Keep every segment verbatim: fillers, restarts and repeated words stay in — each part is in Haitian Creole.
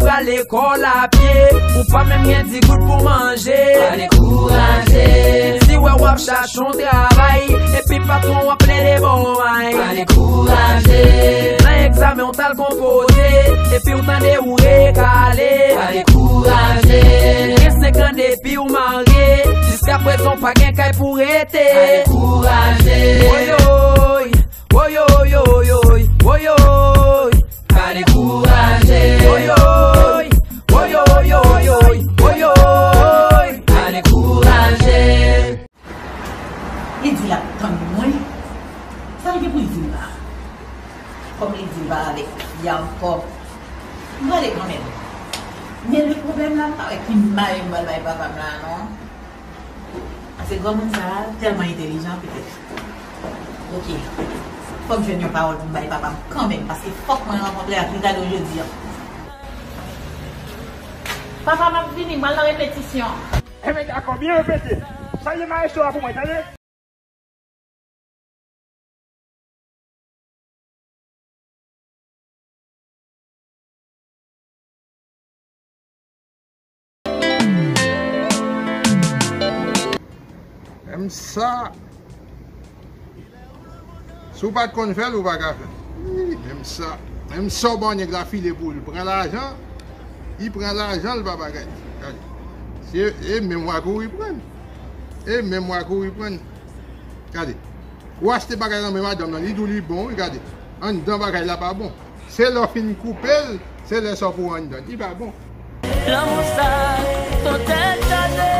Pral lekòl a pye, ou pa menm gen di goud pou manje. Pa dekouraje. Si w wè w ap chache yon travay, epi patwon w ap plede ba w may. Pa dekouraje. Nan egzamen w t al konpoze, epi w tande ou rekale. Pa dekouraje. Gen senk an depi w marye, jiskaprezan w pa gen kay pou rete. Pa dekouraje. Woyoy, woyoy, woyoy, woyoy. Pa dekouraje. Woyoy, woyoy, woyoy, woyoy. Pa dekouraje. Li di l ap tann mwen. Sa l gen pou l di m la? Kòm li di l pa avèk fi a ankò, m prale kanmenm. Men le pwoblèm la, m pa wè ki may m pral bay papa m la non. Paske granmoun sa a tèlman entèlijan, petèt. Oke. Fò m jwenn yon pawòl pou m bay papa m kanmenm, paske fòk mwen rankontre ak li talè jodi a. Papa, m ap vini, m al nan repetisyon. Enben, dakò, byen repete. Salye maestro a pou mwen, tande? Menm sa, si w pa t konn fè l, ou pa ka fè l. Ih, menm sa. Menm sa w ba yon nèg la file pou l pran lajan, li pran lajan l pa bagay. Gade. Se e menm w a kouri pran l. E menm w a kouri pran l. Gade. Ou achte bagay nan men madanm nan, li di w li bon, wi, gade. Anndan bagay la pa bon. Se lè w fin koupe l, se lè sa w pou anndan. Li pa bon. Lanmou sa, ton tèt chate.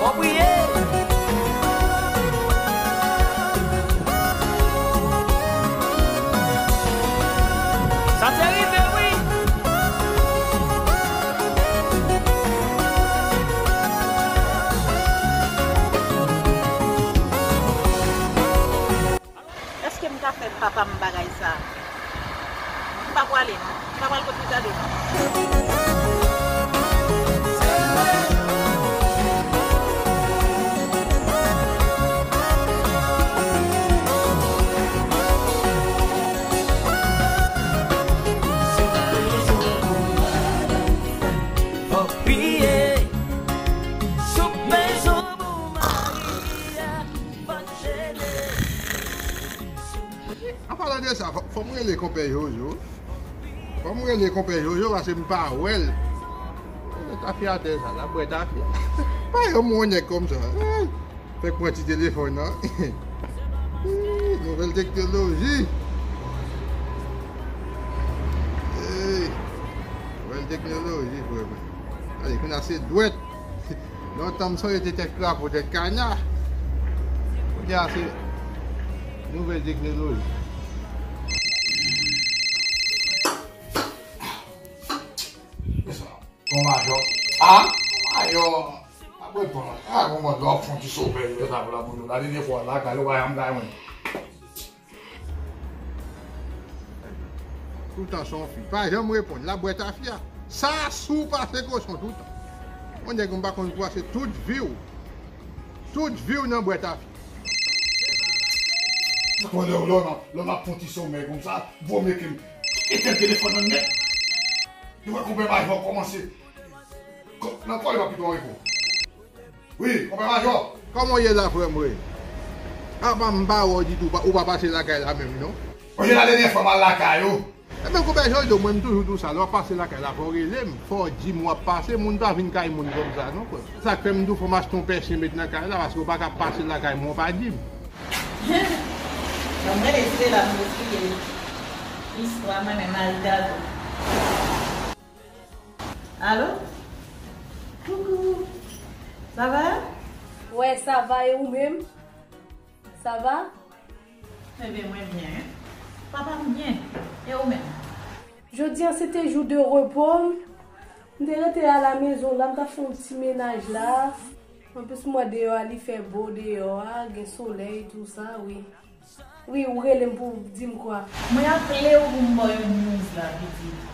Fò priye. Sa te rive, wi. Èske m ka fè papa m bagay sa? M pa pwale non. M pa pral kot Ricardo non. An palan de sa, fò, fò m rele konpè Jojo. Fò m rele konpè Jojo paske m pa wè l. Tafyatè sa, l ap bwè tafya. Pa yon moun nèg kòm sa. Fèk pran ti telefòn nan. Nouvèl teknoloji. Ey, nouvèl teknoloji, frè mwen. Gade, kounye a se dwèt. Lontan m sonje te tèt krapo, tèt kana. Kounye a se nouvèl teknoloji. Kòman majò? A? Majò. Apre pran. A, kòman lè w ap fè yon ti somèy, lè sa pou la moun yo. La dènyè fwa, lakay ou pa janm kay mwen. Toutan se yon fi. Pa janm reponn. L ap bwè tafya. Sa sou pase kochon toutan. Yon nèg m pa konn kwa se tout vi w. Tout vi w nan bwè tafya. Bon, lè, lè w nan, lè w nan fè yon ti somèy konsa, vò mete m etenn telefòn nan nèt. Nou wè konpè majò kòmanse. Kò-, nan kò li pa pito anyen pou. Wi, konpè majò. Kòman w ye la, frè m, wi? Apa m pa wè w ditou, ou pa, ou pa pase lakay la menm, non? Ou ye la dènyè fwa m al lakay ou. Enben, konpè Jojo, mwen, m toujou di w sa, lè w ap pase lakay la, fò w rele m, fò w di m w ap pase, moun pa vin kay moun konsa, non, frè m. Sa k fè m di w fò m achte yon pèsyen met nan kay la, paske w pa ka pase lakay mwen, w pa di m. Bon, mwen, se la m eseye istwa mwen menm al gade. Alo? Coucou! Sa va? Wè, sa va, e ou menm? Sa va? Ebyen, mwen byen. Papa m byen. E ou menm? Jodi a, se te jou de repo m. M te rete alamezon la, m t ap fè yon ti menaj la. Anplis, m wè deyò a, li fè bo deyò a, gen solèy, tou sa, wi. Wi, ou rele m pou w di m kwa? Mwen aple w pou m ba w yon news la, pitit.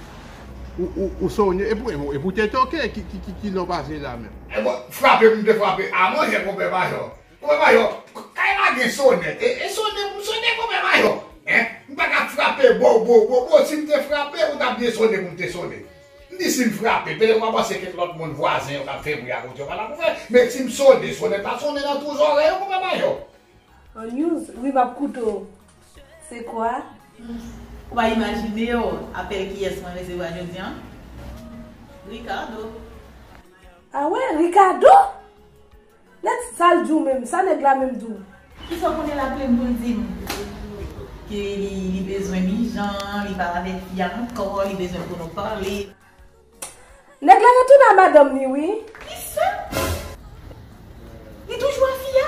Ou, ou, ou sonnen, epi, epi, epi w te toke, ki, ki, ki, ki lè w pase la menm? E bon, frape m te frape a manzè, konpè majò. Konpè majò, k-, kay la gen sonèt. E, e sonnen pou m sonnen, konpè Bo, bo, bo, si m te frape, ou t ap byen sone pou m te sone. M di si m frape, petèt ou pa panse kèk lòt moun, vwazen yo k ap fè bri a kote yo pa t ap fè, men si m sone, sonèt la sonnen nan twou zòrèy yo, konpè Mayo. An news, wi, m ap koute w. Se kwa? Ou pa imajine w apèl kiyès mwen resevwa jodi a? Ricardo. A wè, Ricardo? Nèg sa l di w menm, sa nèg la menm di w? Kisa w konnen l ap rele m pou l di m ke li, li bezwen m ijan, li pa avèk fi a ankò, li bezwen pou nou pale. Nèg la retounen a madanm li wi. Kisa? Li toujou a fi a?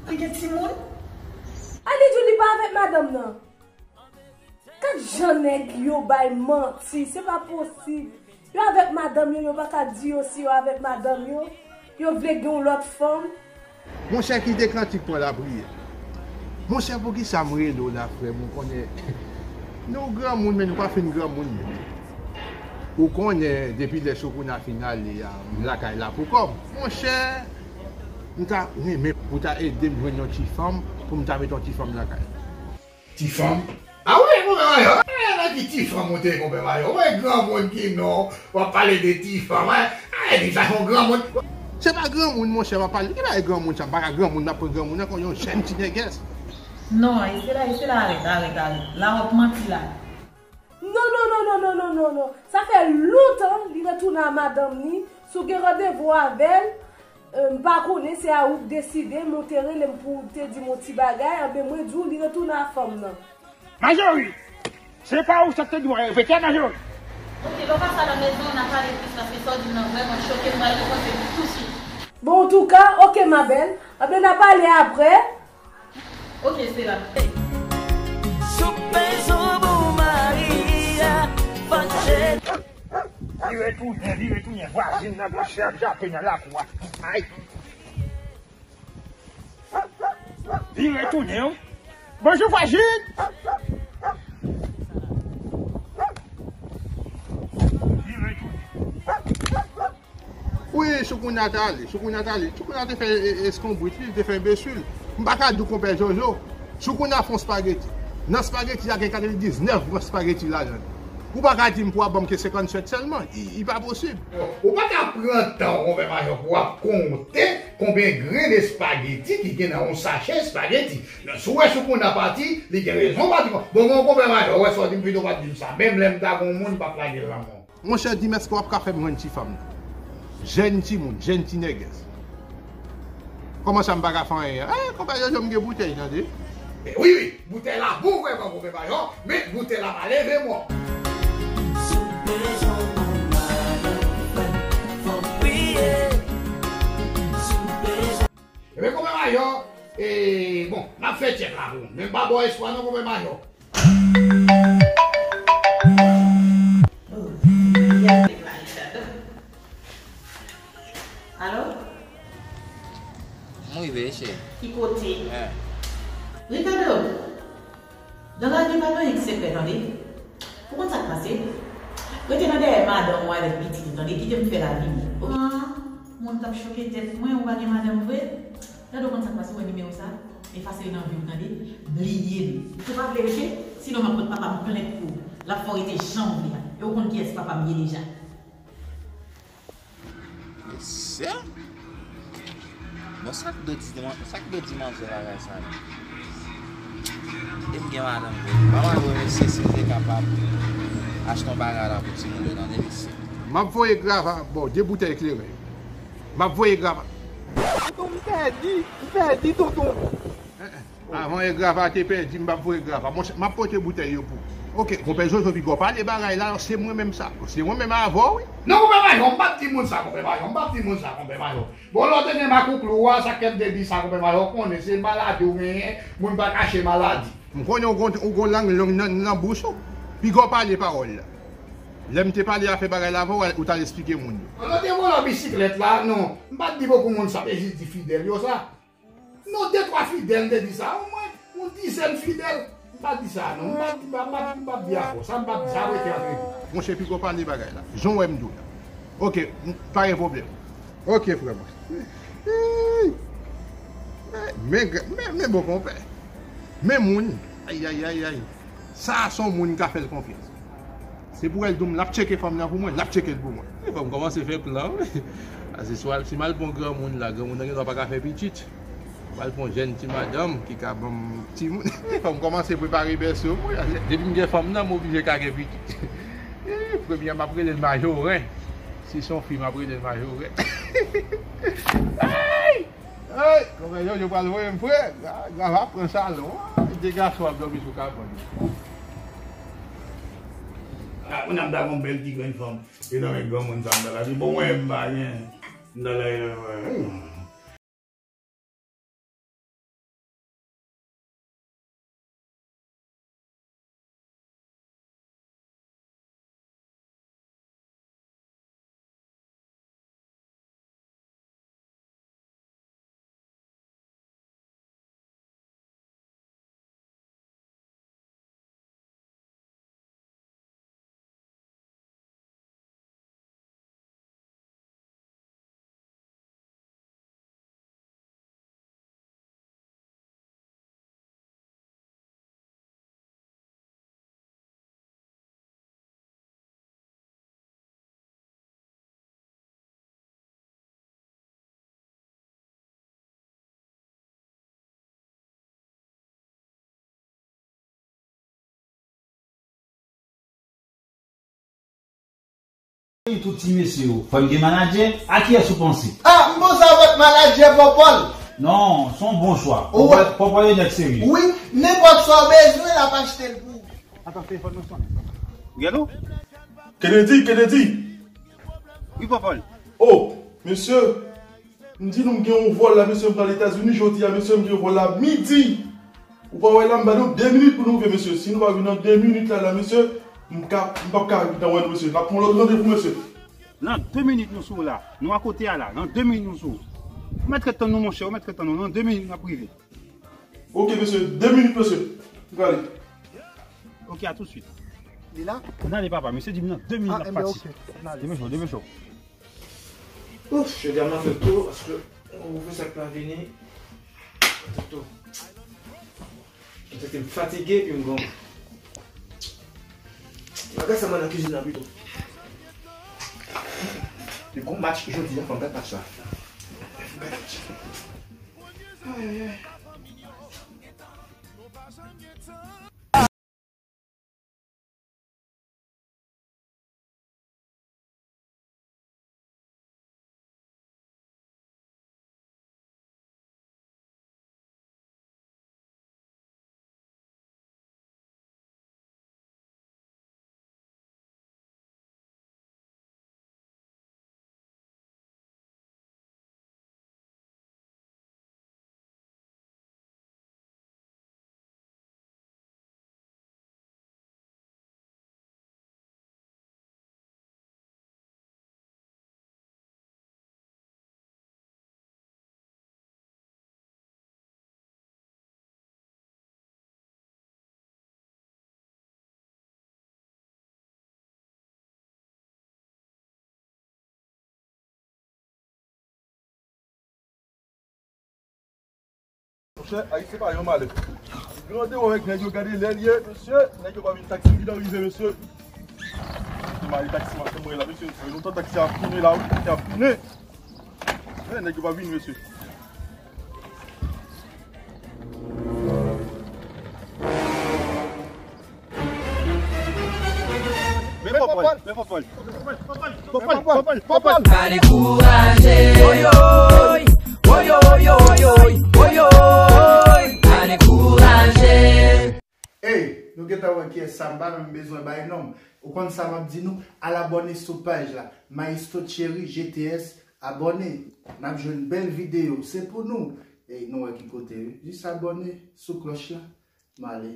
Li gen timoun? A li di w li pa avèk madanm nan. Gad jan nèg yo bay manti, se pa posib. Yo avèk madanm yo, yo pa ka di yo si yo avèk madanm yo. Yo vle gen yon lòt fanm. Monchè, kite kantik pran lapriyè. Monchè, poukisa m rele w la, frè m? Ou konnen, nou granmoun, men nou pa fin granmoun menm. Ou konnen, depi lè Soukouna fin ale a, m lakay la pou kò m. Monchè, m ta renmen pou w ta ede m jwenn yon ti fanm, pou m ta met yon ti fanm lakay la. Ti fanm? A wi, konpè Mayo. E, nan ki ti fanm ou te ye, konpè Mayo? Ou wè granmoun ki non, w ap pale de ti fanm, e? A, e, deja se yon granmoun. Se pa granmoun, monchè, w ap pale. Ki bagay granmoun sa? M pa ka granmoun, m ap pran granmoun ankò, yon jèn ti nègès. Non, e se la, e se la, arèt, arèt, arèt. La w ap manti la. Non, non, non, non, non, non, non, non. Sa fè lontan li retounen a madanm li. Si w gen randevou avè l, e, m pa konnen, se a ou k deside, men w te rele m pou w te di m yon ti bagay, anben mwen di w li retounen a fanm nan. Majori, se pa ou sa k te di mwen repete a, Majori. Ok, lè w pase a la maison, n a pale plis, paske sa w di m nan vrèman choke m, m pral repanse li tousuit. Bon, antouka, ok, ma belle, anben n a pale aprè. Ok, se la. Sou pezon bon mari a, fòk je. Li retounen, li retounen. Vwazin nan, monchè, ap jape nan lakou a. Ay. Li retounen, wi. Bonjou, vwazin. Li retounen. Wi, Soukouna t ale, Soukouna t ale. Soukouna te fè e, e, eskonbrit, li te fè enbesil. M pa ka di w konpè Jojo. Soukouna fè yon spageti. Nan spageti a gen katrevenndiznèf grenn spageti ladan l. Ou pa ka di m pou w ap ban m ke senkannsèt sèlman. I, i pa posib. Ou pa ka pran tan w, konpè Majò, pou w ap konte konbyen grenn espageti ki gen nan yon sachè espageti. Si w wè Soukouna pati, li gen rezon pati. Bon, bon, konpè Majò, ou wè sa w di m, pito w pa t di m sa. Menm lè m ta gen yon moun, m p ap lage l nan men w. Monchè, di m èske w ap ka fè m jwenn ti fanm nan? Jèn timoun, jèn ti nègès. Kòman sa m pa ka fè anyen? Eh, konpè Jojo, m gen boutèy, tande. Eh, wi, wi, boutèy la bon vrèman, konpè Majò, men boutèy la pa leve mò. Ebyen, konpè Majò, eh, bon, n ap fè tchèk la pou ou. Men m pa ba w espwa non, konpè Majò. Alo? M rive, cheri. Ki kote? Eh. Ricardo, nan lavi pa gen anyen ki sekrè, tande. Ou konn sa k pase? Rete nan dèyè madanm ou avèk pitit ou, tande. Kite m fè lavi m. Pran moun k ap choke tèt mwen, ou pa gen madanm vre? Gade, ou konn sa k pase, ou wè nimewo sa? Efase l nan vi w, tande? Bliye l. Ou pa vle rete? Sinon, m ap pot papa m plent pou ou. L ap fè w rete jan w vle a. E ou konn kiyès papa m ye deja. Mesye? Bon, sa k do di, sa k do di manzè bagay sa menm? E m gen madanm vre. Manman dwe mesye, si l te kapab achte yon bagay la pou timoun yo, tande mesye. M ap voye grava ba w, de boutèy kleren. M ap voye grava. Tonton, m pèdi, m pèdi, tonton. Eh, eh. Avan e grava te pèdi, m p ap voye grava. Monchè, m ap pote boutèy yo pou ou. Oke, konpè Jojo, piga w pale bagay la, se mwen menm sa. Se mwen menm avè w, wi. Non, konpè Majò, m p ap di moun sa, konpè Majò, m p ap di moun sa, konpè Majò. Bon, lè w te gen makouklou a, sa k fè m te di sa, konpè Majò, ou konnen se maladi w genyen, moun pa kache maladi. M konnen ou gon, ou gon lang long nan, nan bouch ou. Piga w pale pawòl la. Lè m te pale afè bagay la avè w, ou t al esplike moun yo. Lè w te vòlò bisiklèt la, non, m pa t di bokou moun sa, m te jis di fidèl yo sa. Non, de twa fidèl, m te di sa. Omwen, yon dizèn fidèl. M pa di sa, non. M pa, m pa, m pa, m pa di afè w. Sa, m pa di sa, rete antre nou. Monchè, piga w pale bagay la. Jan w wè m di w la. Oke, m, pa gen pwoblèm. Oke, frè mwen. Men, men, men, men bon konpè. Men moun. Ay, ay, ay, ay. Sa a se yon moun m ka fè l konfyans. Se pou wè l di m l ap tcheke fanm nan pou mwen, l ap tcheke l pou mwen. E fò m kòmanse fè plan, wi. Paske si w al, si m al pran granmoun la, granmoun nan gendwa pa ka fè pitit. M al pran jèn ti madanm ki ka ban m timoun. Fò m kòmanse prepare bèso pou mwen. Depi m gen fanm nan, m oblije ka gen pitit. Premye a, m ap rele l Majoren. Si se yon fi, m ap rele l Majoren. Ay! Ay! Kòmè yo, yo pral voye m, frè. Gra-, Grava pran salon. Ay, de gason ap dòmi sou kabann. Ah, moun ap da gon bèl ti grenn fanm. E nan men granmoun sa m ta la. Bon, mwen, m pa gen. M ta la, e nan men. Tout ti mesye yo, fò n gen manadjè? A kiyès ou panse? Ah, m panse avèk manadjè Pòpòl. Non, se yon bon chwa. Ou wè? Pòpòl, Pòpòl e nèg serye. Wi, nenpòt sa w bezwen, l ap achte l pou ou. Atann, telefòn mwen sonnen. Gèt ou? Kennedy, Kennedy! Wi, Pòpòl. Oh, mesye, m di nou m gen yon vòl la, mesye, m pral Etazini jodi a, mesye, m gen yon vòl la midi. Ou pa wè la, m ba nou de minit pou nou rive, mesye. Si nou pa vin nan de minit la, la, mesye, m ka, m p ap ka vin nan wè nou, mesye. N ap pran lòt randevou, mesye. Nan de minit nou sou la. Nou akote a la. Nan de minit nou sou. Ou mèt ret tann nou, monchè. Ou mèt ret tann nou. Nan de minit n ap rive. Ok, mesye. De minit, mesye. M prale. Ok, a tout suit. Li la? N ale, papa. Mesye di m nan de minit n ap pati. Ah, enben, ok. N ale. Depeche w, depeche w. Ouf, jodi a m nan fè tou, paske yon pwofesè k pa vini. Mwen santi m fatige, epi m gon. Bagay sa mwen nan kizin nan pito. Li gon match jodi a, fò m gad match la. Fò m gad match la. Ay, ay, ay. Monchè, Ayiti se pa yon malè. Grandeyò avèk nèg yo, gade lè l ye, mesye. Nèg yo pa vin, taksi vin rive, mesye. Mari taksi, mari mwen la, mesye. Fè lontan taksi ap tounen la, wi, taksi ap tounen. Men nèg yo pa vin, mesye. Men Pòpòl, men Pòpòl. Pòpòl, Pòpòl, Pòpòl, Pòpòl. Pa dekouraje. Oyoy, oyoy, oyoy, oyoy. Pa dekouraje. Ey, nou gentan wè kiyès sa, m pa menm bezwen bay non. Ou konn sa m ap di nou, al abòne sou paj la, Maestro Thierry G T S, abòne. N ap jwenn bèl videyo, se pou nou. Ey, nou wè ki kote, wi. Jis abòne sou klòch la. M ale.